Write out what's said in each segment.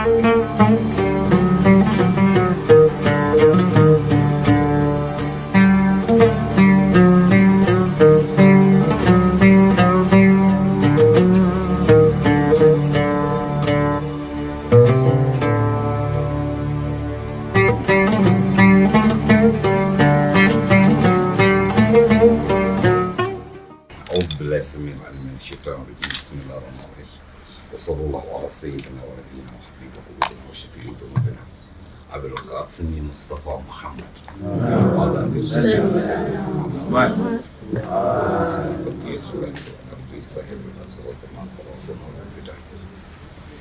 أعوذ بالله السميع العليم من الشيطان الرجيم. بسم الله الرحمن الرحيم، وصلى الله على سيدنا ونبينا وحبيب قلوبنا وشفيع ذنوبنا أبي القاسم مصطفى محمد وعلى آله وصحبه بقية الله الأرض صاحب الأسر والزمان وربنا والبدع.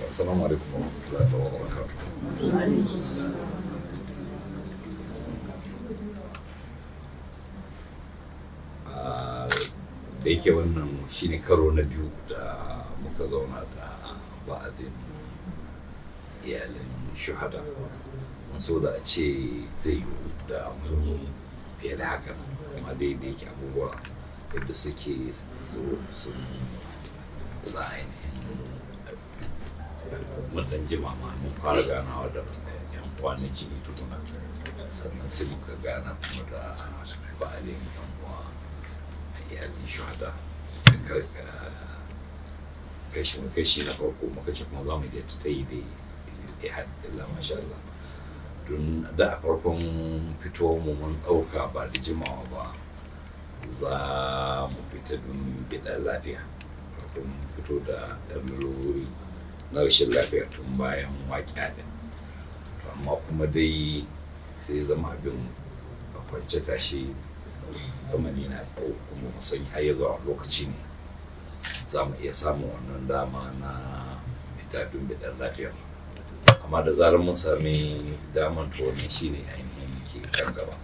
السلام عليكم ورحمة الله وبركاته. Da yake wannan shine karo na biyu da muka zauna da ba'adin iyalin shuhada, mun so da a ce zai yiwu da mun yi fiye da haka, amma dai da yake abubuwa yadda suke zo sun sa ainihin mun dan jima ma mun fara ganawa da yan uwa na jini tukuna, sannan sai muka gana kuma da ba'adin yan uwa iyalin shuhada kashi kashi na farko. Muka ce kuma za mu iya ta yi da illa masha Allah, don da a farkon fitowar mu mun ɗauka ba da jimawa ba za mu fita don biɗan lafiya. Farkon fito da ɗan lalurori na rashin lafiya tun bayan waƙiya ɗin, amma kuma dai sai zama abin a kwance tashi, zamani na tsawo, kuma mu san har ya zuwa lokaci ne za mu iya samun wannan dama na fita don biɗan lafiya. Amma da zarar mun sami daman, to wannan shine ainihin ke kan gaba.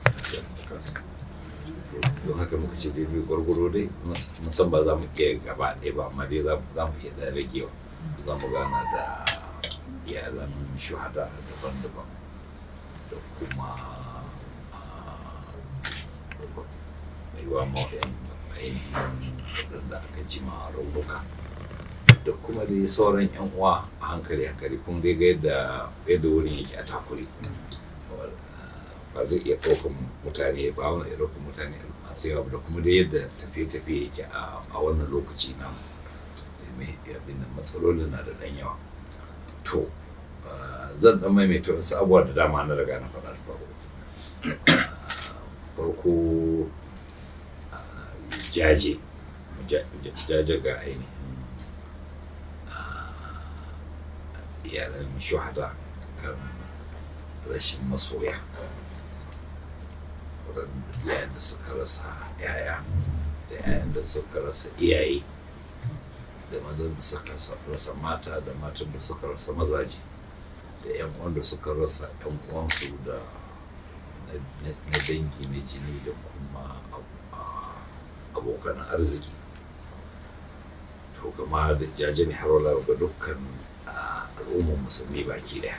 Don haka muka ce daidai gwargwaro dai, mun san ba za mu iya gaba ɗaya ba, amma dai za mu iya ɗan ragewa. Za mu gana da iyalan shuhada daban-daban da kuma mai wa ainihin waɗanda aka jima raunuka da kuma dai sauran yan uwa a hankali hankali. Kun dai ga yadda wurin yake a takure, ba zai iya ɗaukan mutane ba, wani iya ɗaukan mutane masu yawa, da kuma dai yadda tafiye-tafiye yake a wannan lokaci na mai abin matsalolin na da ɗan yawa. To, zan ɗan maimaita wasu abubuwa da dama na riga na faɗa da farko. Farko, jaje jaje ga ainihin iyalan shuhada kan rashin masoya, waɗanda iyayen da suka rasa 'ya'ya da 'ya'yan da suka rasa iyaye, da mazan da suka rasa mata, da matan da suka rasa mazaje, da 'yan uwan da suka rasa 'yan uwansu da na dangi na jini da kuma abokan arziki. To, gama da jaje ne har wala ga dukkan al'ummar Musulmi baki daya.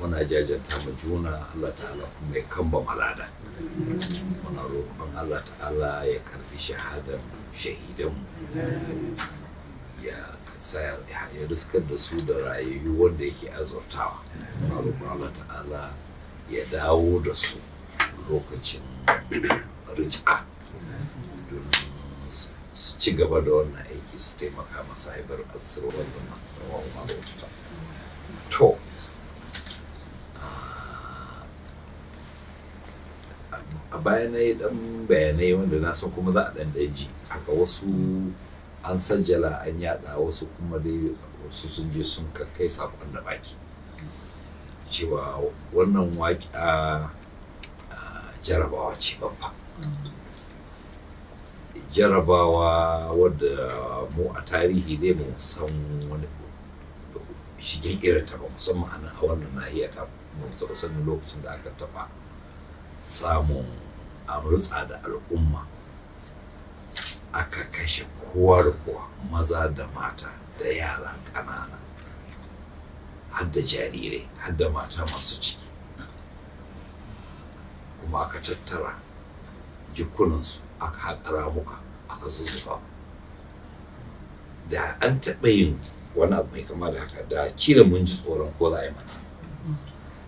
Muna jajanta ma juna, Allah Ta'ala kuma ya kamba malada. Muna roƙon Allah Ta'ala ya karbi shahadan shahidan, ya sa ya riskar da su da rayayyu wanda yake azurtawa. Muna roƙon Allah Ta'ala ya dawo da su lokacin rij'a don su ci gaba da wannan aiki, su taimaka masa haifar asirar zama. To, a baya na yi dan bayanai wanda na san kuma za a dan ji haka. Wasu an sajjala an yada, wasu kuma dai wasu sun je sun kai sakon da baki cewa wannan waƙa jarabawa ce babba, jarabawa wadda mu a tarihi ne mu san wani shigen irin ta ba, musamman a wannan nahiya ta mu taɓa sanin lokacin da aka taɓa samun amurtsa da al'umma aka kashe kowa da kowa, maza da mata da yara ƙanana, har da jarirai, har da mata masu ciki, kuma aka tattara jikunansu, aka haƙa ramuka, aka zuzzuba. Da an taɓa yin wani abu mai kama da haka, da kila mun ji tsoron ko za a yi mana.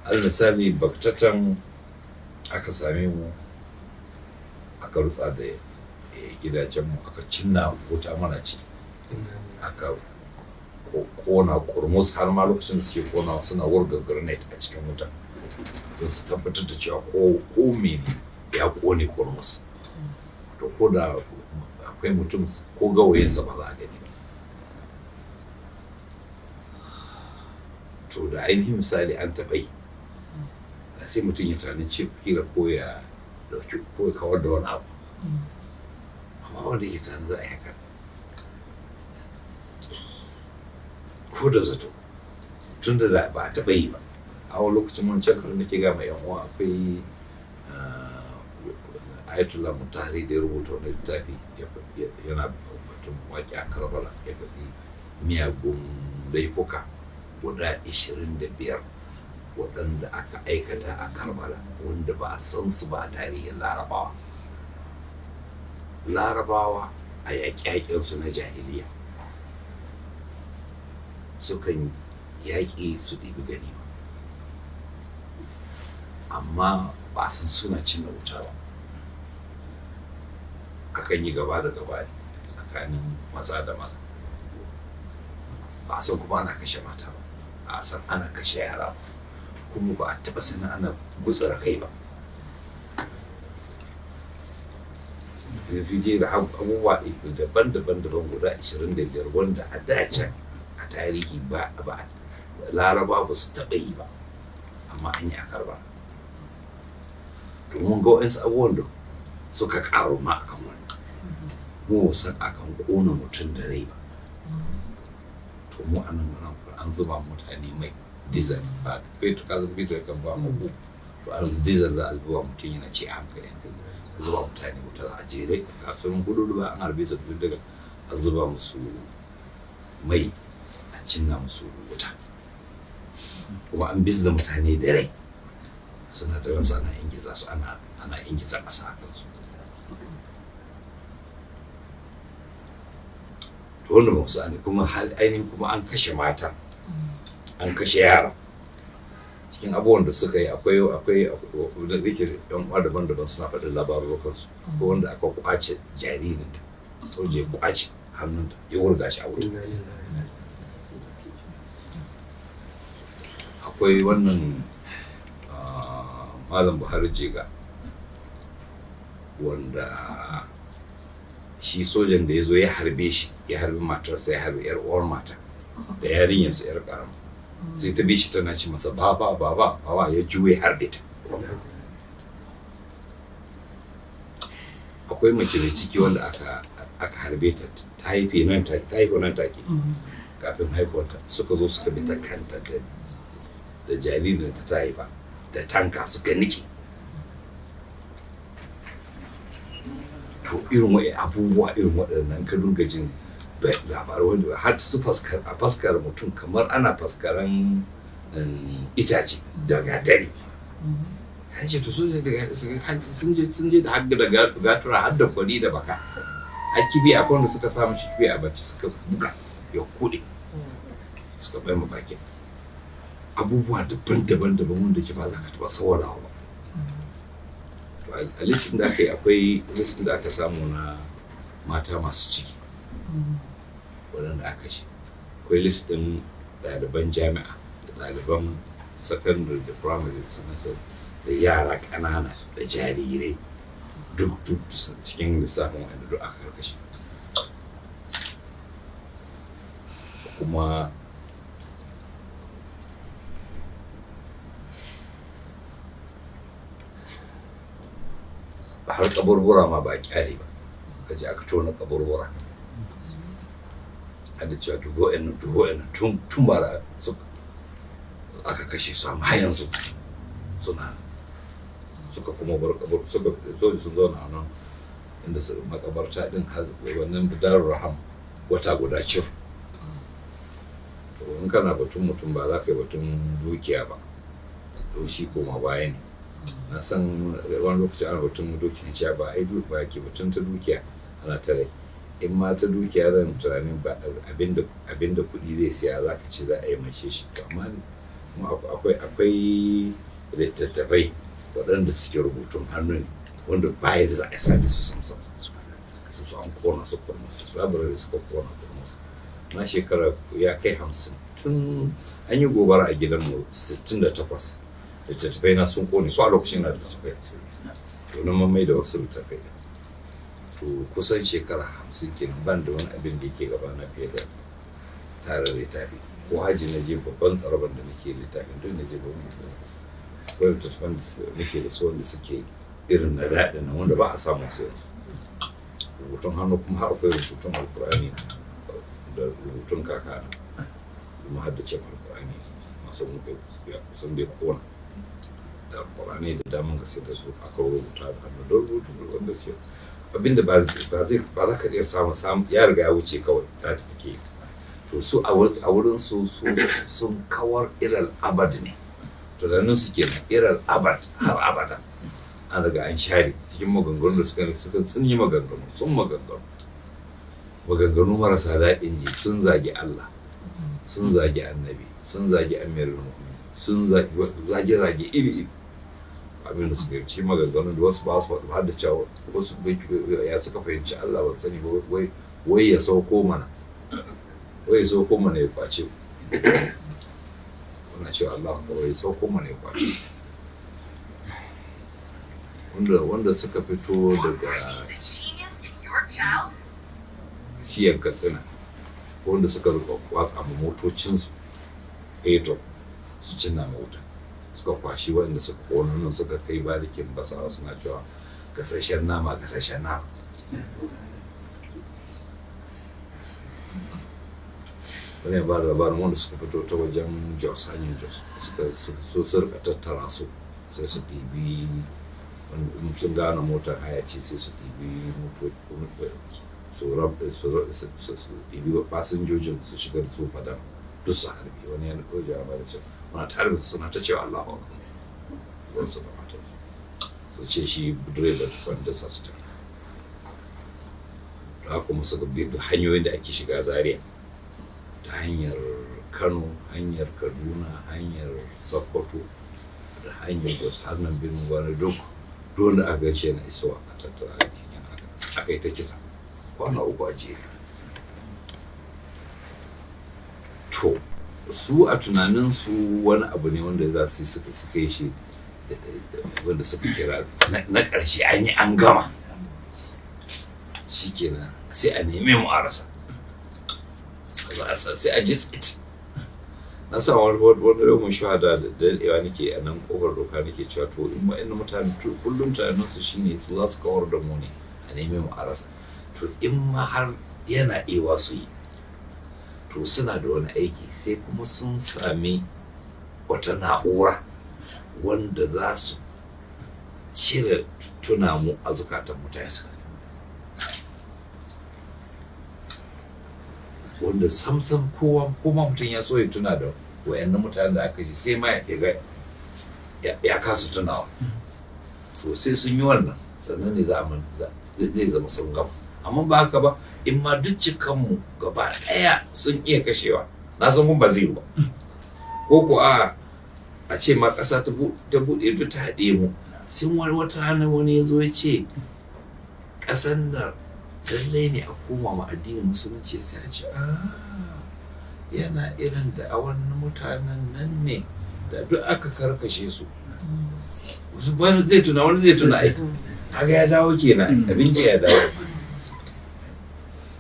Al misali, baktatan aka same mu, aka rutsa da gidajenmu, aka cinna wuta mana ci, aka kona kurmus. Har ma lokacin da suke kona, suna wurga grenade a cikin wuta don su tabbatar da cewa ko mene ya kone kurmus. To, ko da akwai mutum, ko gawayinsa ba za a gani ba. To, da ainihin misali an taɓa yi, da sai mutum ya tunanin ce kila ko ya dauki ko ya kawar da wani abu, amma wanda ya tunanin za a yi haka ko da zato, tun da ba a taɓa yi ba. A wani lokacin wancan karin nake ga mai yan uwa, akwai Ayatollah Mutahari da ya rubuta wani littafi, yana batun waƙi a Karbala, ya faɗi miyagun laifuka guda 25 waɗanda aka aikata a Karbala wanda ba a san su ba a tarihin Larabawa. Larabawa a yaƙe-yaƙensu na jahiliya sukan yaƙi su ɗibi ganima, amma ba san suna cinna wuta ba. Akan yi gaba da gaba ne tsakanin maza da maza. Ba a san kuma ana kashe mata ba, ba a san ana kashe yara ba, kuma ba a taɓa sanin ana gutsura kai ba. Yanzu da abubuwa daban-daban daban guda 25 wanda a dacen a tarihi ba Laraba ba su taɓa yi ba, amma an yi a Karba. Domin ga wa'insu abubuwan da suka ƙaru ma akan wannan, mu san akan ƙona mutum da rai ba. To, mu anan nan an zuba mutane mai diesel, ba fetur. Ka san fetur kan ba mu to an diesel za a zuba, mutum yana ci a hankali hankali. A zuba mutane wuta a jere kasuwan hudu ba, an harbe su daga, a zuba musu mai, a cinna musu wuta, kuma an bizne mutane da rai, suna da ransu, ana ingiza su, ana ingiza ƙasa a kansu. To, wanda ba su ne kuma ainihin kuma an kashe mata, an kashe yara. Cikin abubuwan da suka yi akwai da yake yan uwa daban-daban suna faɗin labarurukansu ko wanda aka kwace jaririnta, soja ya kwace hannunta, ya wurga shi a wuta. Akwai wannan Malam Buhari Jega, wanda shi sojan da ya zo ya harbe shi, ya harbi matarsa, ya harbi yar uwar mata da yarinyarsa yar karama. Sai ta bi shi tana ci masa baba, baba, baba, ya juye harbe ta. Akwai mace mai ciki wanda aka harbe ta, ta haife nan take, ta haife nan take. Kafin haihuwarta suka zo suka bi ta kanta da jaririn ta haifa da tanka, suka nike. To, irin wa'i abubuwa irin waɗannan ka dinga jin labarai wanda har su faskar, a faskar mutum kamar ana faskaran itace da gatari. An ce to sun je da har da gatura, har da kwari da baka, har kibiya. Akwai wanda suka samu shi kibiya a baki, suka buga ya kuɗe, suka bai ma bakin. Abubuwa daban-daban daban wanda ke ba za ka taɓa sawarawa ba. To, a listin da aka yi, akwai listin da aka samu na mata masu ciki waɗanda aka kashe. Akwai list ɗin ɗaliban jami'a da ɗaliban sakandare da primary da sannan da yara ƙanana da jarirai, duk cikin lissafin waɗanda duk aka karkashe. Kuma har kaburbura ma ba a kyale ba, ka je aka tona kaburbura, hada cewa duk wa'annan, duk wa'annan tun bara aka kashe su, amma yanzu suna suka kuma bar kabur, suka soji sun zauna a nan inda su makabarta din har wannan Darul Raham wata guda cir. To, in kana batun mutum, ba za ka yi batun dukiya ba, to shi koma baya ne. Na san wani lokaci ana batun dukiya, cewa ba ai ba ke batun ta dukiya, ana ta rai. In ma ta dukiya zan tunanin ba abinda kuɗi zai siya za ka ci za a yi mace shi. To amma akwai littattafai waɗanda suke rubutun hannu ne wanda baya da za a same su sam sam su an kona su kona su labarai suka kona kona su. Na shekara ya kai 50 tun an yi gobara a gidanmu 68, littattafai na sun kone ko a lokacin na littattafai, to na mai da wasu littattafai. To kusan shekara 50 kenan ban da wani abin da yake gaba na fiye da tara littafi. Ko haji na je, babban tsaraban da nake littafin don na je babban akwai littattafan da nake da su wanda suke irin na daɗin nan wanda ba a samun su yanzu, rubutun hannu. Kuma har akwai rubutun Alkur'ani da rubutun kakana kuma haddace Alkur'ani masu ya kusan bai kona da Alkur'ani da daman gaske da su aka rubuta da hannu don rubutun wanda ce abinda ba zai ba za ka iya samu samu ya riga ya wuce kawai ta tafi ke. To su a wurin su sun kawar ilal abad ne tunanin su kenan, ilal abad, har abada an riga an share. Cikin maganganun da suka sun yi maganganu, sun maganganu maganganu marasa daɗin ji. Sun zagi Allah, sun zagi Annabi, sun zagi Amirul Mu'minin, sun zagi zage zage iri iri. Abin da suka yi cikin maganganun da wasu ba su faɗi har da cewa wasu ya suka fahimci Allah ban sani ba, wai wai ya sauko mana, wai ya sauko mana ya kwace. Wannan cewa Allah kawai ya sauko mana ya kwace. Wanda suka fito daga shiyar Katsina, wanda suka rika watsa ma motocinsu fetur su cinna ma wuta, suka kwashi wanda suka kona nan suka kai barikin Basawa suna cewa "Gasashen nama, gasashen nama." Wani ya ba da labarin wanda suka fito ta wajen Jos, hanyar Jos, suka so su rika tattara su, sai su ɗibi sun gane motar haya ce, sai su ɗibi moto su ɗibi fasinjojin su shiga da su fadama duk su harbi. Wani ya nufi jama'a da cewa muna ta harbin, suna ta cewa "Allahu akbar", wasu da matansu su ce shi direba wanda sa su tafi. Da kuma suka bi hanyoyin da ake shiga Zaria ta hanyar Kano, hanyar Kaduna, hanyar Sokoto da hanyar Jos har nan Birnin Gwari, duk dole aka gace na isowa a tattara a cikin aka yi ta kisa kwana 3 a jere. To su a tunaninsu wani abu ne wanda za su suka yi shi wanda suka kira na ƙarshe, an yi an gama shikenan, sai a neme mu a rasa, sai a ji tsit. Na sa wani wani shahada da daɗewa nake a nan Kofar Doka nake cewa to in wa'annan mutane kullum tunaninsu shine su za su kawar da mu ne a neme mu a rasa, to in ma har yana iya su yi, to suna da wani aiki, sai kuma sun sami wata na'ura wanda za su cire tuna mu a zukatan mutane, wanda samsam kowa koma mutum ya so ya tuna da wayannan mutanen da aka ce sai ma ya ga ya kasa tunawa. To sai sun yi wannan sannan ne zai zama sun gama. Amma ba haka ba, in ma duk cikanmu gaba ɗaya sun iya kashewa, na san kun ba zai yi ba. Ko ko a ce ma ƙasa ta buɗe duk ta haɗe mu, sun wani wata rana wani ya zo ya ce ƙasan nan lallai ne a koma ma addinin Musulunci, sai a ce yana irin da a wannan mutanen nan ne da duk aka karkashe su. Wani zai tuna, wani zai tuna, ai kaga ya dawo kenan, abinci ya dawo.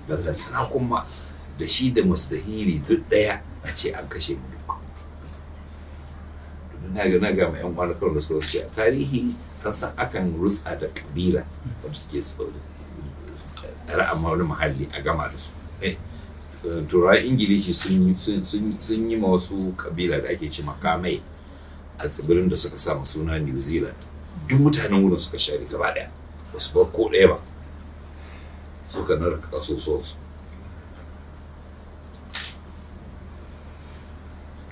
Ballantana kuma da shi da mustahili duk ɗaya a ce an kashe mu duk. Na ga mai yan kwana kawai da suka wuce a tarihi an san akan rutsa da kabila wanda suke tsare amma wani muhalli a gama da su. Turawan Ingilishi sun yi ma wasu kabila da ake ce makamai a tsibirin da suka sa suna New Zealand, duk mutanen wurin suka share gaba daya, ba su bar ko ɗaya ba, suka narka kasusuwansu.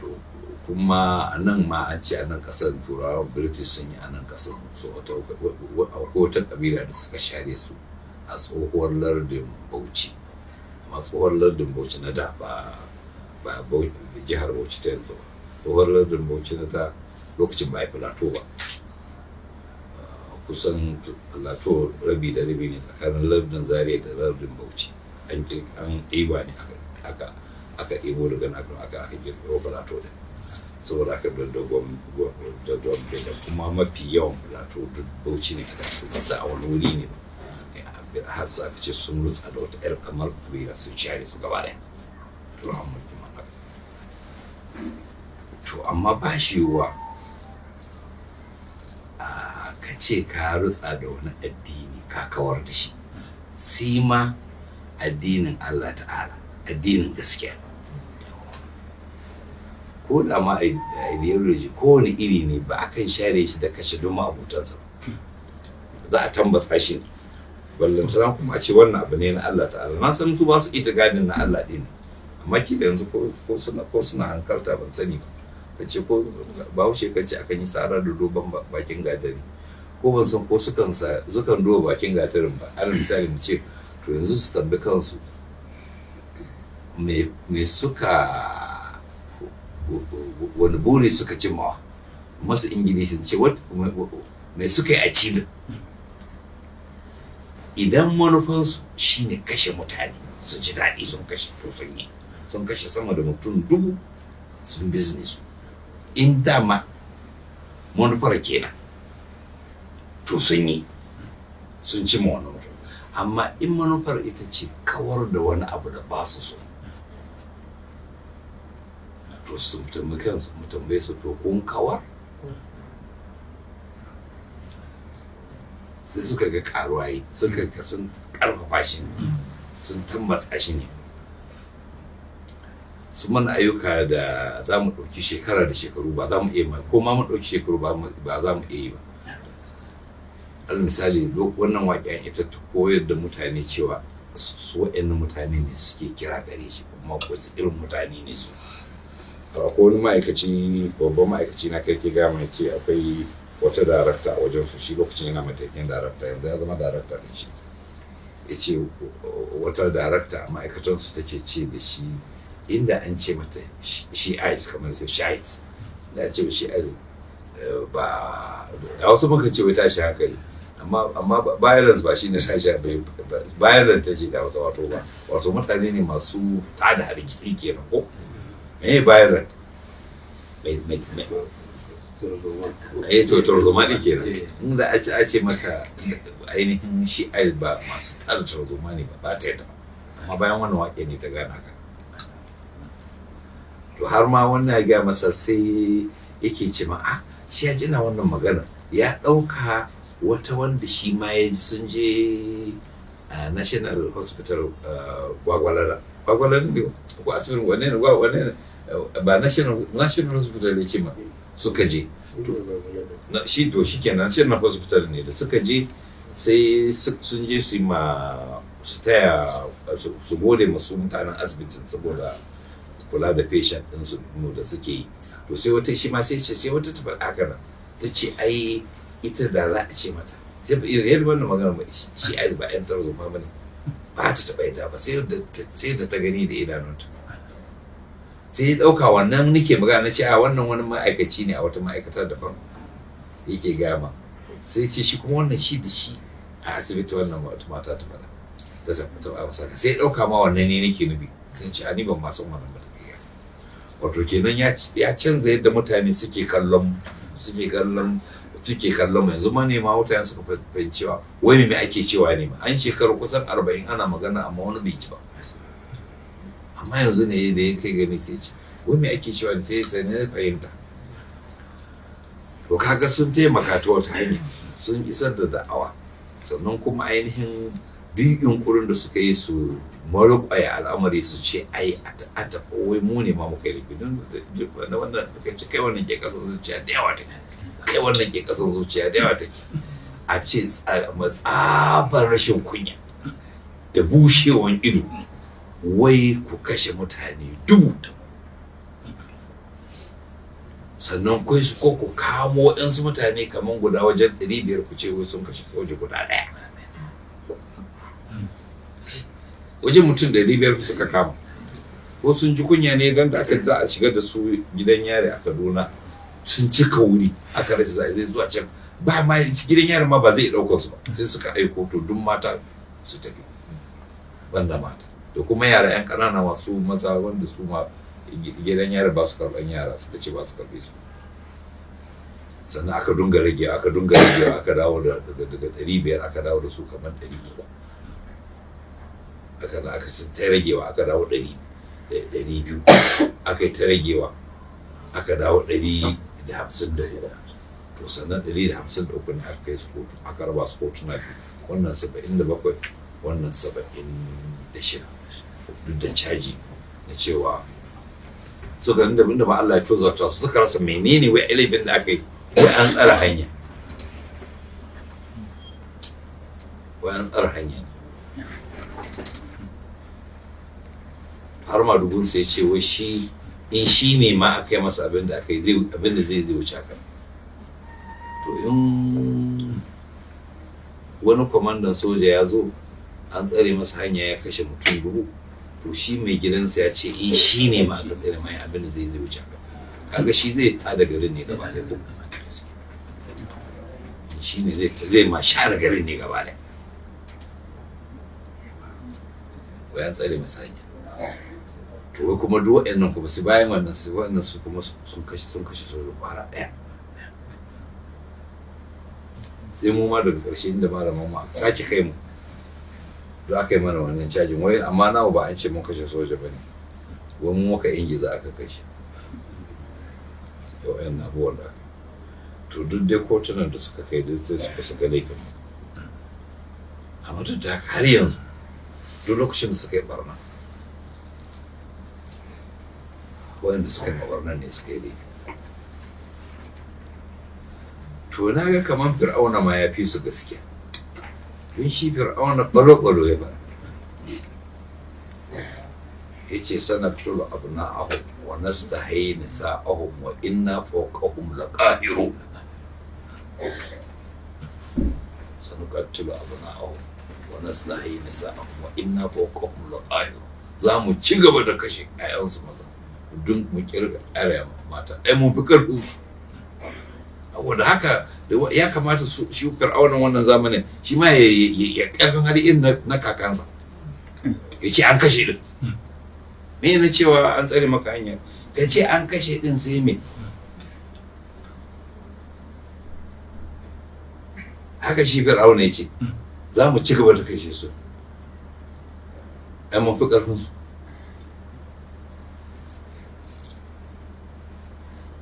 To kuma a nan ma an ce a nan kasar Turawan British sun yi a nan kasar su wata kabila da suka share su a tsohuwar lardin Bauchi. Amma tsohon lardin Bauchi na da, ba jihar Bauchi ta yanzu ba, tsohon lardin Bauchi na da, lokacin ba a yi Plateau ba. Kusan Plateau rabi da rabi ne tsakanin lardin Zaria da lardin Bauchi. An ɗiba ne, aka ɗibo daga nan aka ƙirƙiro Plateau ɗin. Saboda haka da Gombe da kuma mafi yawan Plateau duk Bauchi ne a da. Ba sa a wani wuri ne ba har su aka ce sun rutsa da wata 'yar kamar kabila sun share su gaba ɗaya, turawan mulkin mallaka. To amma ba shi yiwuwa ka ce ka rutsa da wani addini ka kawar da shi, sai ma addinin Allah Ta'ala, addinin gaskiya, ko da ma ideology kowane iri ne, ba akan share shi da kashe duk ma'abutansa ba, za a tambatsa shi ne. Ballantana kuma a ce wannan abu ne na Allah Ta'ala. Na san su ba su ita gadin na Allah ɗin, amma kila yanzu ko suna hankalta, ban sani ba. Ka ce ko Bahaushe kan ce akan yi sara da dogon bakin gatari, ko ban san ko sukan duba bakin gatarin ba. Alal misali, mu ce to yanzu su tambi kansu me suka, wani buri suka cimmawa. Masu Ingilishi ce me suka yi achieving. Idan manufansu shine kashe mutane su ji daɗi sun kashe, to sun yi, sun kashe sama da mutum 1000, sun business. In dama manufar kenan, to sun yi, sun cimma wani mutum. Amma in manufar ita ce kawar da wani abu da ba su so, to su tambayi kansu, mu tambaye su, to kun kawar? Sai suka ga karuwa yi, suka ga sun karfafa shi, sun tambatsa shi ne. Su mana ayyuka da za mu ɗauki shekara da shekaru ba za mu iya ma, ko ma mu ɗauki shekaru ba za mu iya yi ba. Al misali, wannan waƙen ita ta koyar da mutane cewa su waɗannan mutane ne suke kira gare shi, kuma wasu irin mutane ne su. Akwai wani ma'aikaci, babban ma'aikaci na kai ke gama ce akwai wata darakta a wajen su. Shi lokacin yana matakin darakta, yanzu ya zama darakta ne shi. Ya ce wata darakta a ma'aikatan su take ce da shi, inda an ce mata shi ice, kamar sai shi ice da an ce shi ice ba da wasu muka ce wai tashi hankali, amma violence ba shine tashi violence ta ce da wata, wato ba wato mutane ne masu tada hargitsi kenan. Ko me violent mai to tarzoma ne kenan. Inda a ce mata ainihin shi ai ba masu tada tarzoma ne ba, ba ta yadda. Amma bayan wannan waƙe ne ta gana ka. To har ma wannan ya gaya masa, sai yake ce ma a shi ya jina wannan magana, ya ɗauka wata wanda shi ma ya sun je a National Hospital Gwagwalada, Gwagwalada ne ko asibitin wanne ne, wanne ne ba National Hospital ya ce ma suka je shi. To shi kenan, National Hospital ne da suka je. Sai sun je su ma su taya su gode masu mutanen asibitin saboda kula da patient ɗin su da suke yi. To sai wata shi ma sai ce, sai wata ta faɗa haka nan, ta ce ai ita da za a ce mata sai yadda wannan magana ba shi ai ba yan tarzoma ba ne, ba ta taɓa yadda ba sai da ta gani da idanunta. Sai ya ɗauka wannan nake magana. Na ce a wannan wani ma'aikaci ne a wata ma'aikata daban yake gama. Sai ce shi kuma wannan shi da shi a asibiti wannan wata mata ta faɗa ta tabbata a masa, sai ya ɗauka ma wannan ne nake nufi. Sun ce a ni ban ma san wannan ba. Wato kenan ya canza yadda mutane suke kallon yanzu. Manema mutane suka fahimci cewa wai me ake cewa ne ma. An shekaru kusan 40 ana magana amma wani bai ji ba. Amma yanzu ne da ya kai gani sai ce wai me ake cewa ne, sai ne fahimta. To kaga sun taimaka ta wata hanya, sun isar da da'awa. Sannan kuma ainihin duk yunkurin da suka yi su marƙwaya al'amari, su ce ai a tafi wai mu ne ma muka yi laifi don na wannan muka ce kai wannan ke kasan zuciya da yawa take, kai wannan ke kasan zuciya da yawa take. A ce tsabar rashin kunya da bushewan ido, wai ku kashe mutane 1000, sannan kai su ko ku kamo waɗansu mutane kamar guda wajen 500, ku ce wai sun kashe soja guda ɗaya. Wajen mutum 500 suka kama. Ko sun ji kunya ne, don da aka za a shiga da su gidan yari a Kaduna, sun cika wuri, aka rasa zai zuwa can ba ma gidan yari ma ba zai ɗaukar su ba. Sai suka aiko, to duk mata su tafi banda mata da kuma yara yan ƙanana, masu maza wanda su ma gidan yari ba su karɓan yara, suka ce ba su karɓe su. Sannan aka dunga ragewa, aka dunga ragewa, aka dawo da daga 500 aka dawo da su kamar 300. Aka da aka ta ragewa, aka dawo 200, aka yi ta ragewa, aka dawo 153. To sannan 153 ne aka kai su kotu, aka raba su kotuna biyu, wannan 77, wannan 76, duk da caji na cewa suka nuna da ba Allah ya tozarta su. Suka rasa menene wai laifin da aka yi. Wai an tsara hanya, wai an tsara hanya ne. Har ma dubun sai ce wai shi in shi ne ma aka yi masa abin da aka yi, zai abin da zai wuce haka. To in wani kwamandan soja ya zo an tsare masa hanya ya kashe mutum 1000, to shi mai gidansa ya ce in shi ne ma aka tsare mai, abin da zai wuce haka. Kaga shi zai tada garin ne gaba ɗaya, ko shi ne zai ma share garin ne gaba ɗaya. Wai an tsare masa hanya. To wai kuma duk waɗannan kuma su bayan wannan su waɗannan su kuma sun kashe soja kwara ɗaya. Sai mu ma daga ƙarshe inda malaman mu aka sake kai mu da aka yi mana wannan cajin, wai amma namu ba an ce mun kashe soja ba ne, wai mu muka ingiza aka kashe da waɗannan abubuwan da aka. To duk dai kotunan da suka kai duk sai suka suka laifin mu. Amma duk da haka har yanzu duk lokacin da suka yi barna, waɗanda suka yi mabarnan ne suka yi laifi. To na ga kamar Fir'auna ma ya fi su gaskiya, don shi Fir'auna balo-balo ya bara ya ce sanaqtulu abna'ahum wa nastahyi nisa'ahum wa inna fawqahum laqahirun. Sanuqattilu abna'ahum wa nastahyi nisa'ahum wa inna fawqahum laqahirun. Za mu ci gaba da kashe 'ya'yansu maza don mu kirga ƙara mata, ai mun fi karfin su. Saboda haka ya kamata su shi Fir'aunan wannan zamanin shi ma ya karfin hali irin na kakansa, ya ce an kashe din. Me na cewa an tsare maka hanya? Ka ce an kashe din, sai me? Haka shi Fir'auna ya ce za mu ci gaba da kashe su, ai mun fi karfin su.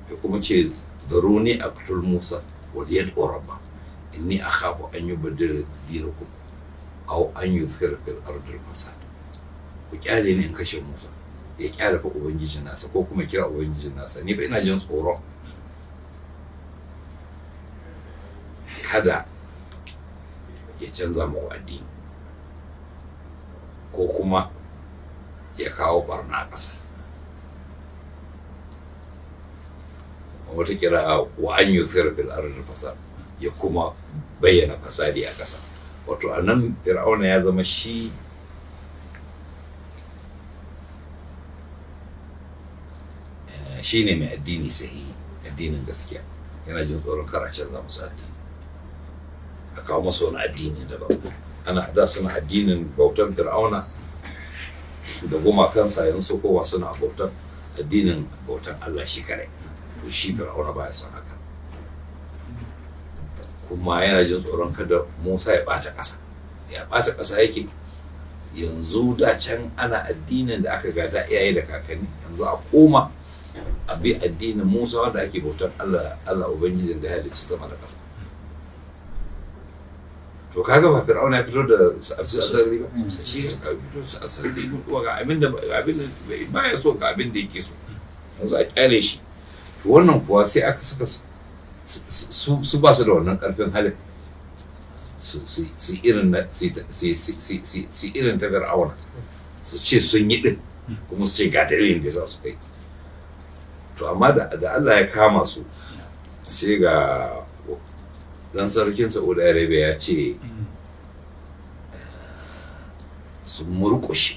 Ya kuma ce zaruni aqtul Musa wal yad'u rabba inni akhafu an yubaddila dinakum aw an yuzhira fil ardi al fasad. Ku kyale ni in kashe Musa, ya kyale fa ubangijin nasa ko kuma kira ubangijin nasa, ni ba ina jin tsoro kada ya canza muku addini ko kuma ya kawo barna a ƙasa. Wata kira wa an yuzhira fil ardi fasad, ya kuma bayyana fasadi a ƙasa. Wato a nan Fir'auna ya zama shi shi ne mai addini sahihi, addinin gaskiya. Yana jin tsoron kar a canza musu addini, a kawo musu wani addini daban. Ana da suna addinin bautan Fir'auna da gumakansa, yanzu su kowa suna bautan addinin bautan Allah shi kadai. To shi Fir'auna baya son haka, kuma yana jin tsoron kada Musa ya bata ƙasa. Ya bata ƙasa yake yanzu. Da can ana addinin da aka gada iyaye da kakanni, yanzu a koma a bi addinin Musa wanda ake bautar Allah, Allah ubangijin da ya halicci sama da ƙasa. To kaga ba Fir'auna ya fito da asali ba, shi ya fito su asali ga abin da baya so, ga abin da yake so, yanzu a kyale shi. To wannan kuwa sai aka saka su ba su da wannan karfin halin su irin su irin ta Fir'auna, su ce sun yi din kuma su ce ga dalilin da za su kai. To amma da Allah ya kama su, sai ga dan sarkin Saudi Arabia ya ce Sun murƙushe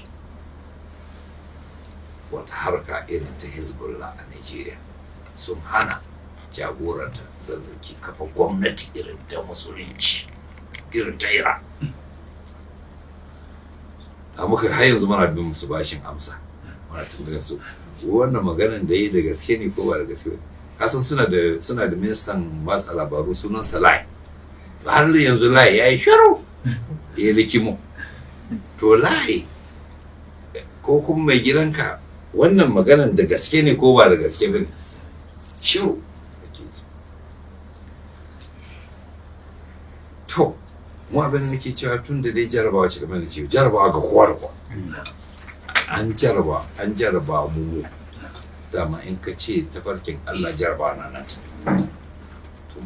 wata harka irin ta Hezbollah a Nigeria, sun hana jagoranta Zakzaky kafa gwamnati irin ta musulunci irin ta Iran. A muka har yanzu muna bin musu bashin amsa, muna tambayar su wannan maganan da yi da gaske ne ko ba da gaske ba. Kasan suna da ministan watsa labaru, sunan sa Lai. Har yanzu Lai ya yi shiru, ya likimo. To Lai ko kuma mai gidanka, wannan maganan da gaske ne ko ba da gaske ba ne? Shiru. To mu abin da nake cewa, tun da dai jarabawa ce, kamar da ce jarabawa ga kowa da kowa, an jaraba, an jaraba mu. Dama in ka ce tafarkin Allah, jarabawa na nan. To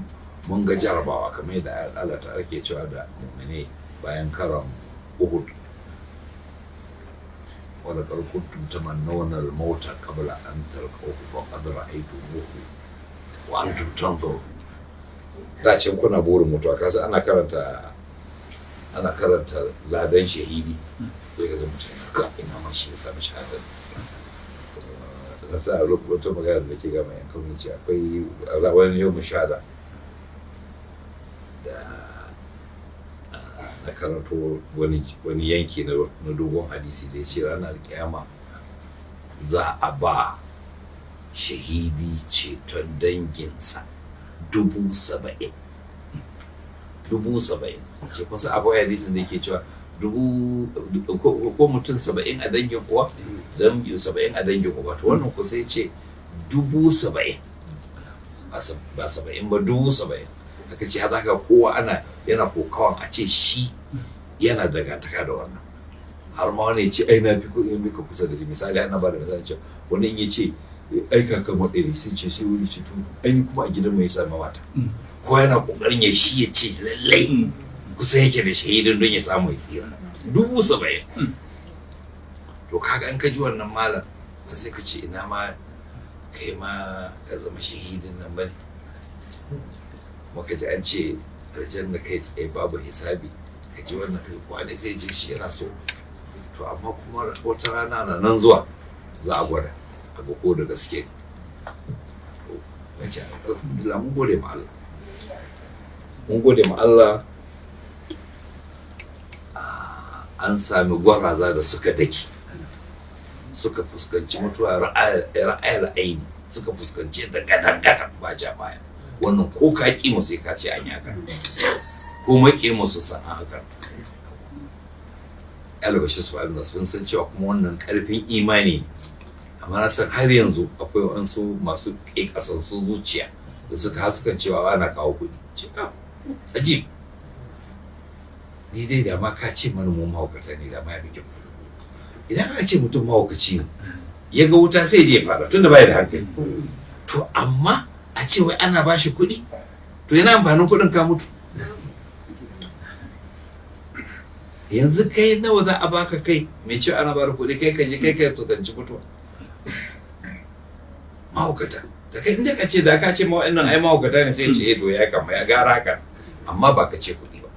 mun ga jarabawa, kamar yadda Allah ta ake cewa da mu'mini bayan karon Uhud: "Wala qad kuntum tamannawna al-mauta qabla an talqahu wa qad ra'aytumuhu wa antum tanzurun." Da can kuna burin mutuwa. Kasa ana karanta ladan shahidi, sai ka ga mutum ka ina ma shi ya sami shahadar. Na ta wata magana da ke gama yan kawai ce, akwai wani yau shahada da na karanto wani yanki na dogon hadisi da ya ce ranar kiyama za a ba shahidi ceton danginsa 70,000, 70,000. Shi kun san akwai hadisin da yake cewa dubu ko mutum 70 a dangin uwa, dangin 70 a dangin uba. To wannan ku sai ce 70,000, ba 70 ba, 70,000. Aka ce haka kowa ana yana kokawan a ce shi yana dangantaka da wannan, har ma wani ya ce ai na fi mika kusa da shi. Misali, ana ba da misali cewa wani in ya ce ai kakan mu ɗaya, sai ce sai wani ce to ai ni kuma a gidan mu ya sami mata. Ko yana kokarin ya shi ya ce lallai kusa yake da shahidin don ya samu ya tsira, 70,000. To kaga in ka ji wannan, malam, ba sai ka ce ina ma kai ma ka zama shahidin nan bane? Muka ji an ce aljanna kai tsaye babu hisabi, ka ji wannan, kai kwane sai ce shi yana so. To amma kuma wata rana na nan zuwa, za a gwada a ga ko da gaske ne. To nace alhamdulillah, mun gode ma Allah, mun gode ma Allah. An sami gwaraza da suka dake, suka fuskanci mutuwa ra'ayar aini, suka fuskanci ta gadan gadan ba ja baya. Wannan ko ka ƙi mu, sai ka ce an yi haka, ko maƙi mu su san haka. Albashi su abin da sun san cewa kuma wannan ƙarfin imani ne. Amma na san har yanzu akwai wasu masu ƙeƙasassun zuciya da suka haskan cewa ana kawo kuɗi. Ce ajib, ni dai da ma ka ce mana mu mahaukata ne, da ma ya fi kyau. Idan aka ce mutum mahaukaci ne, ya ga wuta sai je fada, tunda bai da hankali. To amma a ce wai ana ba shi kuɗi, to yana amfanin kuɗin ka mutu? Yanzu kai nawa za a baka, kai mai cewa ana bada kuɗi, kai ka je kai ka fuskanci mutuwa? Mahaukata da kai, inda ka ce da ka ce ma wa'annan ai mahaukata ne, sai ce eh, to ya kama ya gara haka. Amma ba ka ce kuɗi ba,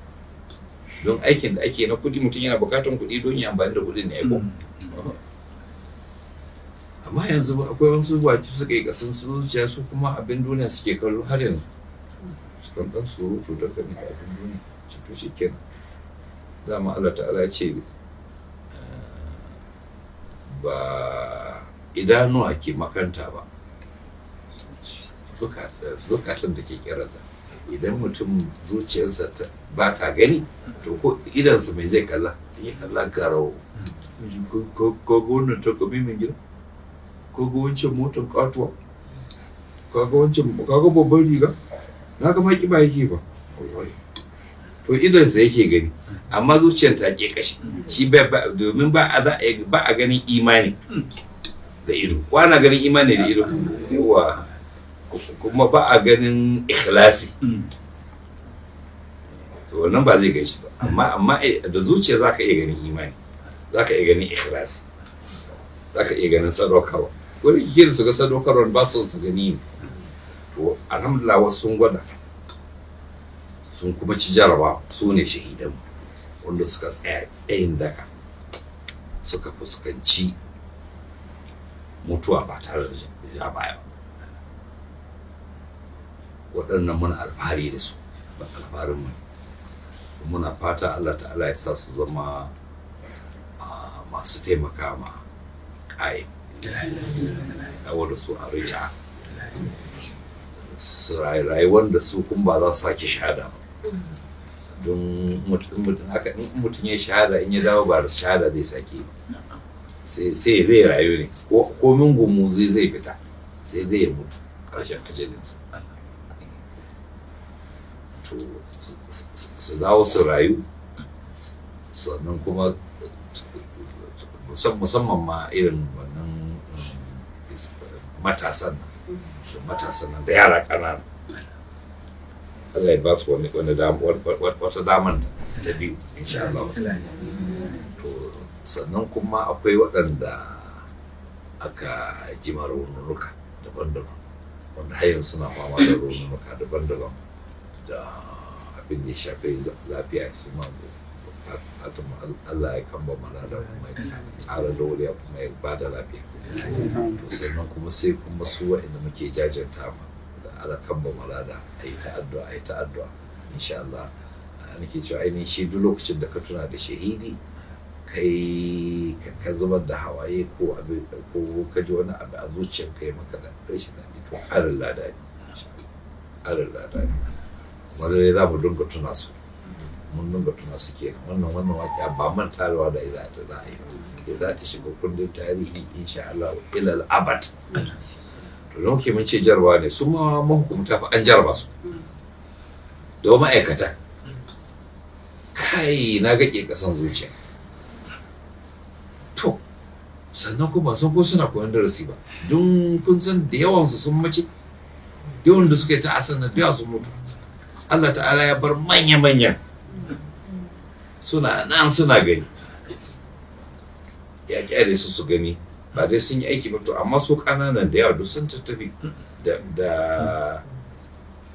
don aikin da ake na kuɗi, mutum yana bukatan kuɗi don ya amfani da kuɗin ne ko. Amma yanzu akwai wasu baki suka yi kasan zuciya, su kuma abin duniya suke kallo har yanzu, su kan dan surutu dangane da abin duniya. Ce to shi kenan, dama Allah ta'ala ya ce ba idanuwa ke makanta ba, zukatan da ke kiransa. Idan mutum zuciyarsa ba ta gani, to ko idansa mai zai kalla? In ya kalla garau, ka ga wannan takobi mai gida, ka ga wancan motar katuwa, ka ga wancan, ka ga babban riga, na ga maki ba yake ba, to idansa yake gani, amma zuciyar ta ke kashi shi ba. Domin ba a ba a ganin imani da ido. Ko ana ganin imani da ido? Yawa. Kuma ba a ganin ikhlasi, to wannan ba zai gaishe ba. Amma da zuciya zaka iya ganin imani, zaka iya ganin ikhlasi, zaka iya ganin sadaukarwa. Wani kike su ga sadaukarwa ba su su gani ne. To alhamdulillah, wasu sun gwada, sun kuma ci jaraba. Su ne shahidan wanda suka tsaya tsayin daka. Suka fuskanci mutuwa ba tare da ja baya ba. Waɗannan muna alfahari da su, ba alfaharin mu, muna fata Allah Ta'ala ya sa su zama masu taimaka ma ƙa'im, dawo da su a rija su rayuwar da su kuma ba za su sake shahada ba, don in mutum ya shahada, in ya dawo ba da shahada zai sake ba, sai zai rayu ne komin gumuzi zai fita, sai dai ya mutu ƙarshen ajalinsa. To su dawo su rayu, sannan kuma musamman ma irin wannan matasan nan da matasan nan da yara ƙanana, Allah ya ba su wani wata daman ta biyu, insha Allah. To sannan kuma akwai waɗanda aka ji raunuka daban-daban, wanda har yanzu suna fama da raunuka daban-daban da abin da ya shafi lafiya. Su ma fatan Allah ya kamba mana da kuma ya ƙara dauriya kuma ya ba da lafiya. To sannan kuma sai kuma su waɗanda muke jajanta ma da Allah kamba malada, a yi ta addu'a, a yi ta addu'a, insha Allah. Nake cewa ainihin shi duk lokacin da ka tuna da shahidi, kai ka zubar da hawaye ko abu ko ka ji wani abu a zuciyarka ya maka da rashin daɗi, to ƙarin lada ne, ƙarin lada ne. Kuma lallai za mu dinga tuna su, mun dinga tuna su kenan. Wannan waƙiya ba mantawa da za ta za a yi, za ta shiga kundin tarihi, insha Allah, ilal abad. To don ke mun ce jarabawa ne, su ma mahukumta fa an jaraba su da ma'aikata. Kai, na ga ke kasan zuciya. To sannan kuma san ko suna koyon darasi ba, don kun san da yawansu sun mace, da yawan da suka yi ta'asan da yawa sun mutu. Allah Ta'ala ya bar manya-manyan suna nan suna gani, ya kyale su su gani, ba dai sun yi aiki ba. To amma su kananan da yawa duk sun tattafi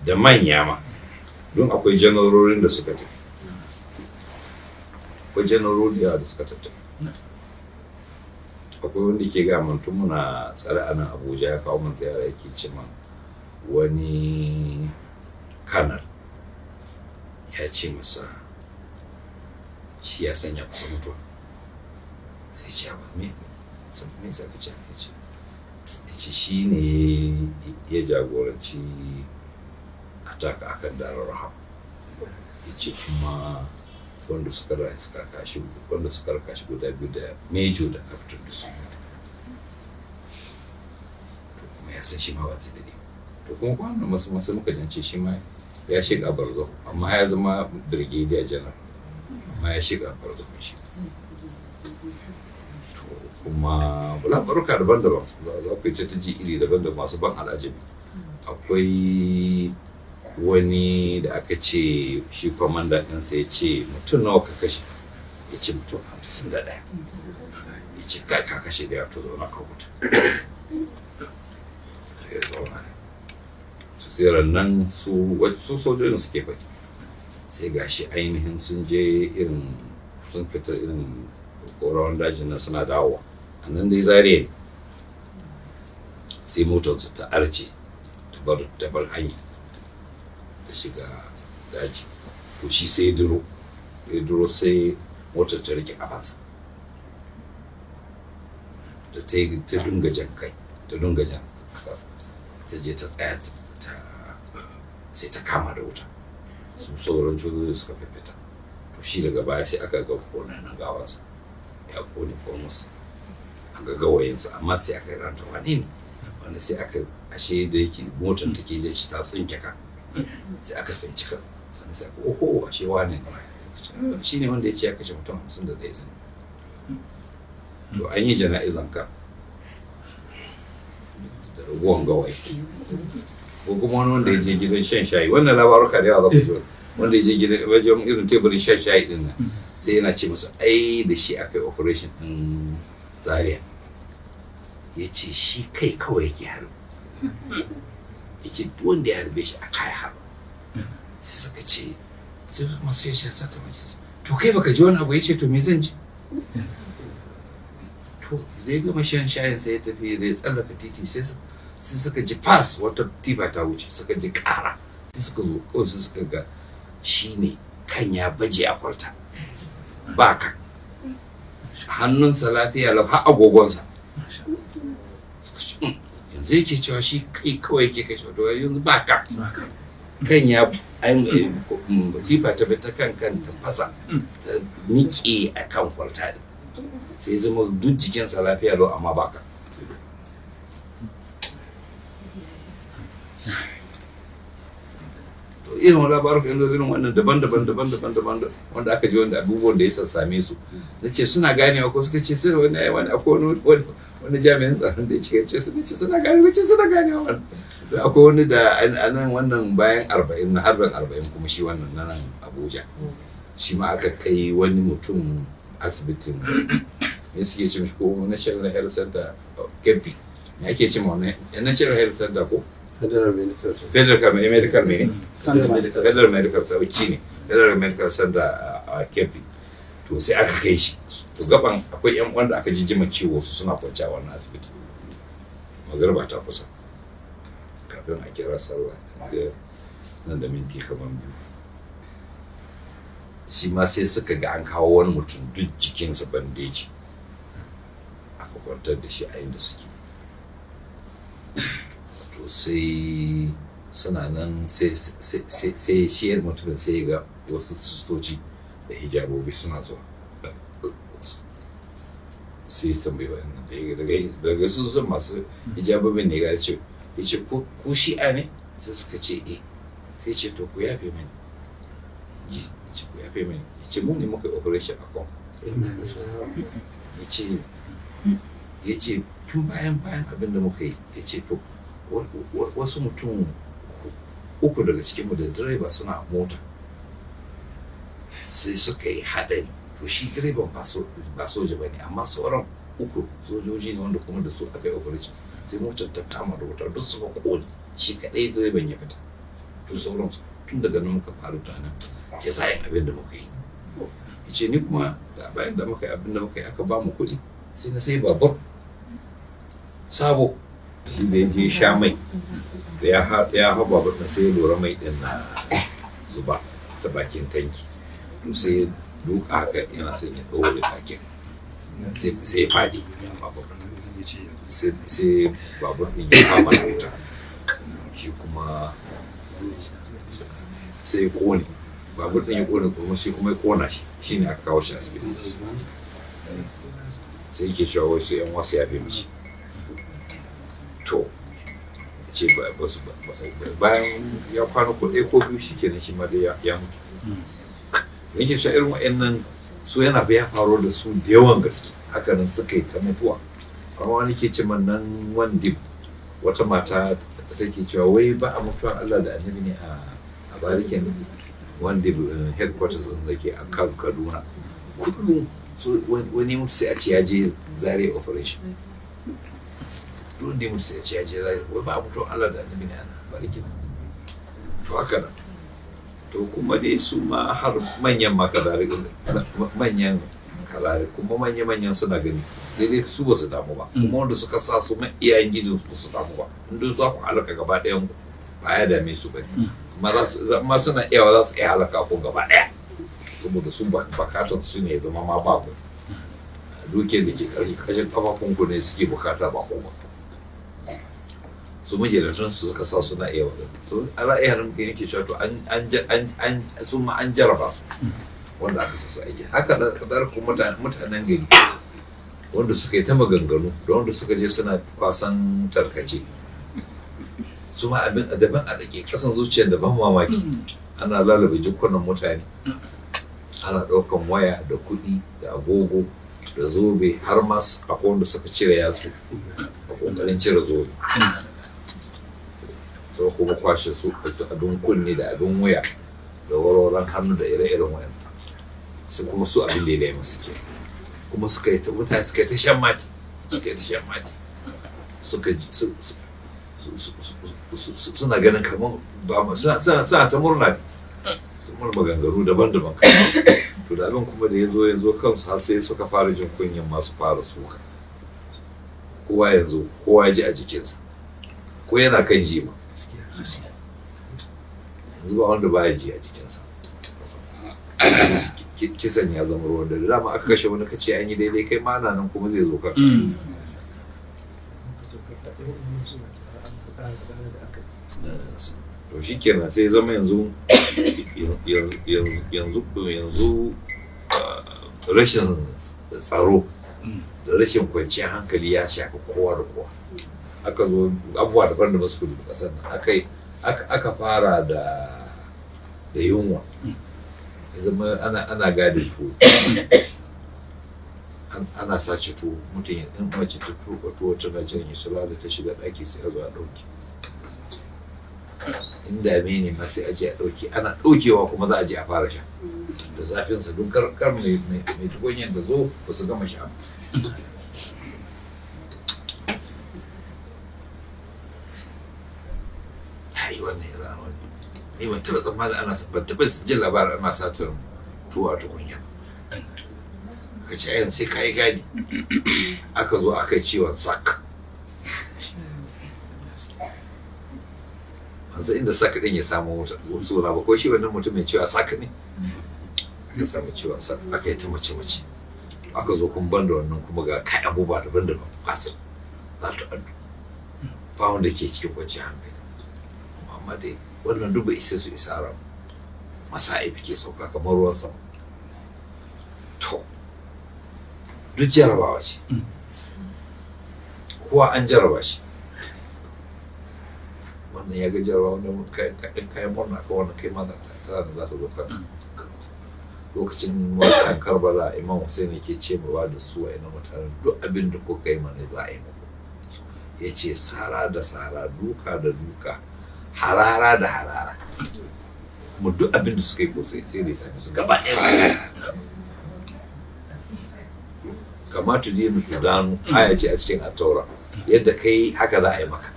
da manya ma, don akwai janarorin da suka tafi, akwai janarori da yawa da suka tattafi. Akwai wanda ke ga mun tun muna tsare a nan Abuja, ya kawo min ziyara, yake ce man wani kanal ya ce masa shi ya sanya kusa mutuwa. Sai ce ba me me sa ka ce? Ya ce shi ne ya jagoranci attack akan Darar Raham. Ya ce kuma wanda suka raka shi guda biyu, da major da captain, da su mutu. To kuma ya san shi ma ba zai daɗe. To kuma kwanan masu muka jance shi ma ya shiga barzahu, amma ya zama brigadier general, amma ya shiga barzahu shi. To kuma labaruka daban-daban za ku yi ta ji iri daban-daban masu ban al'ajabi. Akwai wani da aka ce shi kwamanda ɗinsa ya ce, "Mutum nawa ka kashe?" Ya ce, "Mutum 51." Ya ce, "Kai, ka kashe da yawa, to zauna ka huta." Ya zauna. To sai nan su sojojin suke faɗi, sai gashi ainihin sun je irin sun fita irin korawan dajin nan, suna dawowa a nan dai Zare ne, sai motarsu ta arce, ta bar hanya, ta shiga daji. To shi sai ya duro, ya duro, sai motar ta rike kafansa, ta ta dinga jan kai, ta dinga jan a ƙasa, ta je ta tsaya, ta sai ta kama da wuta. Su sauran sojoji suka fita. To shi daga baya sai aka ga konannen gawansa, ya kone kurmus, an ga gawayinsa. Amma sai aka ranta wani ne wanda sai aka ashe da yake motar take jan shi ta tsinke ka, sai aka tsinci kan. Sannan sai aka oho, ashe wane ne, shi ne wanda ya ce ya kashe mutum 51 din. To an yi jana'izan ka da raguwan gawayi. Ko kuma wani wanda ya je gidan shan shayi, wannan labaruka da yawa za ku zo, wanda ya je gidan wajen irin teburin shan shayi din nan, sai yana ce masa ai da shi aka yi operation din Zaria. Ya ce shi kai kawai yake harbi. Ya ce duk wanda ya harbe shi a kaya harba. Sai suka ce, sai masu ya sha sata mai, to kai baka ji wani abu? Ya ce, "To me zan ji?" To da ya gama shan shayin sai ya tafi, da ya tsallaka titi sai suka ji fas, wata tifa ta wuce, suka ji ƙara, sai suka zo kawai sai suka ga shi ne kan ya baje a kwalta, ba ka hannunsa lafiya lau, har agogonsa. Suka ce, "Yanzu yake cewa shi kai kawai yake kashe, to yanzu ba ka kan ya tifa ta bi ta kan kan ta fasa ta niƙe a kan kwalta ɗin, sai zama duk jikinsa lafiya lau amma ba ka." To irin wani labaruka yanzu irin wannan daban-daban daban-daban daban wanda aka ji, wanda abubuwan da ya sassame su, na ce suna ganewa ko suka ce suna wani wani akwai wani wani jami'in tsaron da yake ce suna ce suna ganewa, ce suna ganewa. Da akwai wani da a nan wannan bayan 40 na harbin 40 kuma shi wannan na nan Abuja, shi ma aka kai wani mutum asibitin ne suke ce mishi ko National Health Center Kebbi ne ake ce ma wannan National Health Center ko Federal Medical Center. Federal Medical mene? Federal Medical. Federal Medical Sauki ne, Federal Medical Center a Kebbi. To sai aka kai shi, to gaban akwai yan wanda aka jijjima ciwo su suna kwance a wannan asibiti. Magariba ta kusa, kafin a kira sallah nan da minti kamar 2, shi ma sai suka ga an kawo wani mutum duk jikinsa bandeji, aka kwantar da shi a inda suke. To sai suna nan sai shi mutumin sai ga wasu sistoci da hijabobi suna zuwa, sai ya tambayi wa'annan da ya daga sun san masu hijabobin ne, ya ce ya ce ko shi'a ne? Sai suka ce eh. Sai ce to ku yafe mani, ji ce ku yafe mani. Ya ce mu ne muka yi operation a kan ya ce, ya ce tun bayan abin da muka yi, ya ce to wasu mutum uku daga cikinmu da direba suna mota sai suka yi haɗari. To shi direban ba soja ba ne, amma sauran uku sojoji ne wanda kuma da su aka yi operation. Sai motar ta kama da wuta, duk suka kone, shi kaɗai direban ya fita. To sauran tun daga nan muka faru tunanin ya sa yin abin da muka yi. Ya ce ni kuma da bayan da muka yi abin da muka yi aka ba mu kuɗi, sai na sai babur sabo. Shi da ya je sha mai da ya hau babur ɗin, sai ya lura mai ɗin na zuba ta bakin tanki. To sai ya duka haka yana son ya ɗaure bakin, sai ya faɗi babur, sai babur ɗin ya kama da wuta, shi kuma sai ya ƙone babur ɗin, ya ƙone kuma sai kuma ya ƙona shi. Shine aka kawo shi asibiti, sai yake cewa wasu yan wasu ya fi mishi. To ce ba su bayan ya kwana ko ɗaya ko biyu shi kenan, shi ma dai ya mutu. Yake cewa irin wa'annan su yana ya faru da su da yawan gaske, hakanan suka yi ta mutuwa. Amma wani ke ce man nan wandi wata mata take cewa wai ba a mutuwar Allah da annabi ne a barikin wanda headquarters ɗin da ke a Kaduna. Kullum wani mutu sai a ce ya je Zaria operation, duk wanda ya mutu sai a ce ya je Zaria. Wai ba a mutuwar Allah da annabi ne a barikin? To haka nan. To kuma dai su ma har manyan ma kazari, manyan kazari kuma manya-manyan suna gani, sai dai su ba su damu ba. Kuma wanda suka sa su ma iyayen gijin su ba su damu ba, inda za ku halaka gaba ɗayan ku ba ya dame su ba ne. Amma suna iyawa za su iya halaka ku gaba ɗaya, saboda su bukatar su ne zama ma ba ku dukiyar da ke ƙarshen kafafun ku ne suke bukata ba ku ba. Su magidantan su suka sa suna iya wadanda su ala iya hannun mutum yake cewa to an su ma an jaraba su wanda aka sa su aiki haka. Da kadar ku mutanen gari wanda suka yi ta maganganu da wanda suka je suna kwasan tarkace, su ma abin daban a dake kasan zuciyar da ban mamaki, ana lalaba jikunan mutane, ana ɗaukan waya da kuɗi da agogo da zobe, har ma akwai wanda suka cire yatsu a ƙoƙarin cire zobe, sau kuma kwashe su abin kunne da abin wuya da warwaran hannu da ire-iren wayan su. Kuma su abin da ya dai musu ke kuma suka yi ta mutane suka yi ta shan mati, suka yi ta shan mati, suka suna ganin kamar ba ma suna ta murna, sun murna maganganu daban-daban. To da abin kuma da ya zo kansu har sai suka fara jin kunyan masu fara suka. Kowa yanzu kowa ji a jikinsa, ko yana kan ji ma yanzu ba wanda baya ji a jikinsa. Kisan ya zama ruwan dare. Dama aka kashe wani kace an yi daidai, kai ma na nan kuma zai zo kan. To shi kenan sai zama yanzu yanzu yanzu rashin tsaro da rashin kwanciyar hankali ya shafi kowa da kowa. Aka zo abubuwa daban da su da kasar nan aka fara da yunwa, ya zama ana gadin tuwo, ana sace tuwo. Mutum in mace ta tuka tuwo tana jiran ya sulala ta shiga ɗaki, sai a zo a ɗauke. In dame ne ma sai a je a ɗauke. Ana ɗaukewa kuma za a je a fara sha da zafinsa, don kar mai tukunyan da zo ba su gama sha ba. Ai wannan ya zama wani, ni ban taɓa tsammanin ana, ban taɓa jin labarin ana satar tuwo a tukunya. Aka ce ayan sai kayi gadi. Aka zo aka yi ciwon sak. Ban san inda sak ɗin ya samu suna ba, ko shi wannan mutumin cewa sak ne. Aka samu ciwon sak, aka yi ta mace mace. Aka zo kun ban da wannan kuma ga kai abubuwa daban-daban masu za ta addu, ba wanda ke cikin kwanciyar hankali. Amma dai wannan duk bai isa su isara masa'ib ke sauka kamar ruwan sama. To duk jarabawa ce, kowa an jaraba shi. Wannan ya ga jarabawa, wannan in kayan murna ka wannan kai ma za ta tana da za ta zo kan. Lokacin mawaƙan Karbala, Imam Hussein ke cewa da su wa'annan mutanen, duk abin da kuka yi mana za a yi muku. Ya ce sara da sara, duka da duka, harara da harara. Kuma duk abin da suka yi ko sai da ya same su gaba ɗaya. Kama tu dinu tu danu, aya ce a cikin Attaura, yadda kai haka za a yi maka.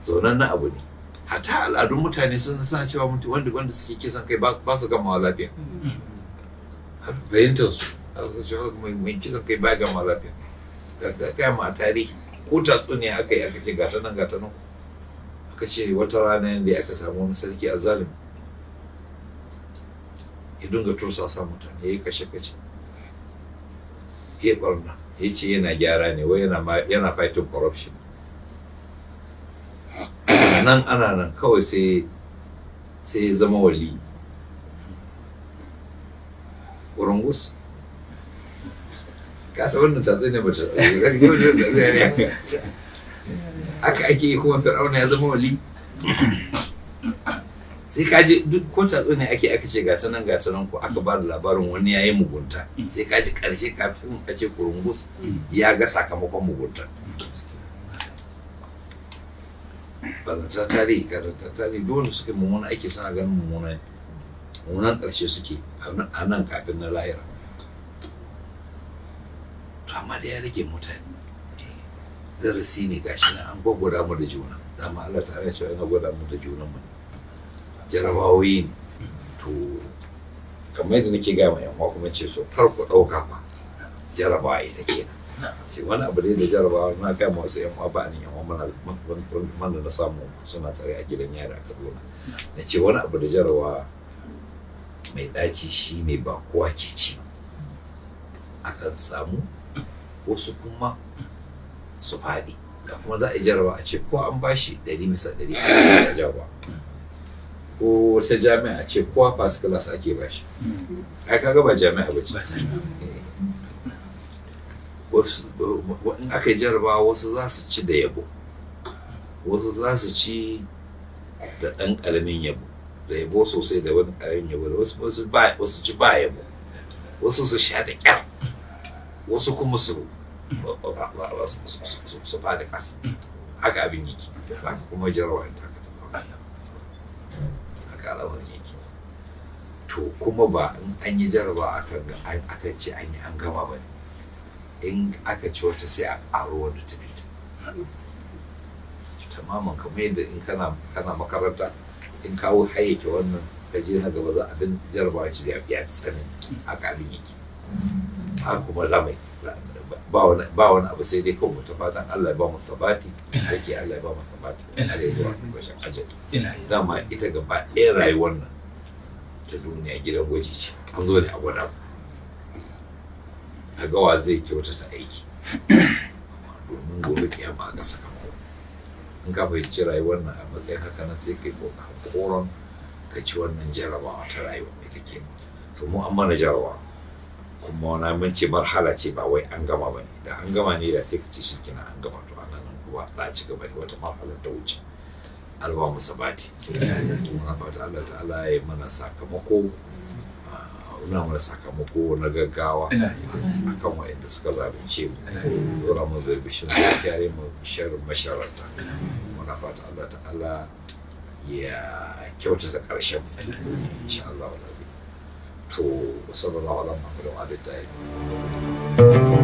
Zaunan na abu ne. Hatta al'adun mutane sun san cewa wanda suke kisan kai ba su gamawa lafiya. Har fahimtar su mai kisan kai ba gamawa lafiya. Ga kai ma a tarihi ko tatsuniya aka yi, aka ce gata nan gata nan, aka ce wata rana ne aka samu wani sarki a zalimi, ya dinga tursasa mutane, ya yi kashe-kashe, ya yi barna, ya ce yana gyara ne, wai yana fighting corruption. Nan ana nan kawai sai ya zama wali ƙurungus. Kasa wannan tatsuniya ba ta aka ake yi. Kuma Fir'auna ya zama wali. Sai ka ji duk ko tatsuniya ake, aka ce gata nan gata nan, ko aka ba da labarin wani ya yi mugunta, sai ka ji ƙarshe kafin a ce ƙurungus ya ga sakamakon mugunta. Bazanta tarihi, karanta tarihi, duk wanda suka mummuna aiki suna ganin mummuna mummunan ƙarshe suke a nan kafin na lahira. To amma da ya rage mutane darasi ne. Gashi nan an gwaggwada mu da juna. Dama Allah ta'ala ya ce yana gwada mu da junan mu, jarabawoyi ne. To kamar yadda nake gaya ma yan uwa kuma ce so kar ku ɗauka fa jarabawa ita kenan. Sai wani abu dai da jarabawa, na gaya ma wasu yan uwa ba ni yan uwa mana na samu suna tsare a gidan yari a Kaduna, na ce wani abu da jarabawa mai ɗaci shine ba kowa ke ci, akan samu wasu kuma su faɗi. Da kuma za a yi jarabawa a ce ko an bashi 100% a jarabawa, ko wata jami'a a ce kowa first class ake bashi, ai kaga ba jami'a ba ce. Wasu in aka yi jarabawa, wasu za su ci da yabo, wasu za su ci da ɗan ƙaramin yabo, da yabo sosai da wani ƙaramin yabo, da wasu wasu ci ba yabo, wasu su sha da ƙyar, wasu kuma su faɗi ƙasa. Haka abin yake. Haka kuma jarabawa ta haka haka al'amarin yake. To kuma ba in an yi jarabawa akan ce an yi an gama ba ne. In aka ci wata sai a ƙaro wanda ta fita tamaman. Kamar yadda in kana makaranta, in kawo hayyake wannan, ka je na gaba, za abin jarabawa shi zai ya fi tsanani. Haka abin yake. Haka kuma za mai Ba wani abu sai dai kawai mu ta fatan Allah ya ba mu sabati take, Allah ya ba mu sabati har ya zuwa ƙarshen ajali. Dama ita gaba ɗaya rayuwar nan ta duniya gidan gwaji ce, an zo ne a gwada mu a ga wa zai kyautata aiki domin gobe kiyama a ga sakamako. In ka fahimci rayuwar nan a matsayin haka nan, sai kai kokarin ka ci wannan jarabawa ta rayuwa ita ke. To mu an mana jarabawa, kuma wani mun ce marhala ce, ba wai an gama ba ne. Da an gama ne da sai ka ce shi kenan an gama. To ana nan kuwa za a ci gaba ne, wata marhala ta wuce. Allah mu sabati. Muna fata Allah ta'ala ya mana sakamako, nuna mana sakamako na gaggawa akan waɗanda suka zalunce mu, zura mu birbishin su, kyare mu sharrin masharanta. Muna fata Allah ta'ala ya kyautata ƙarshen mu insha Allah. To, sallallahu alaihi wa sallam.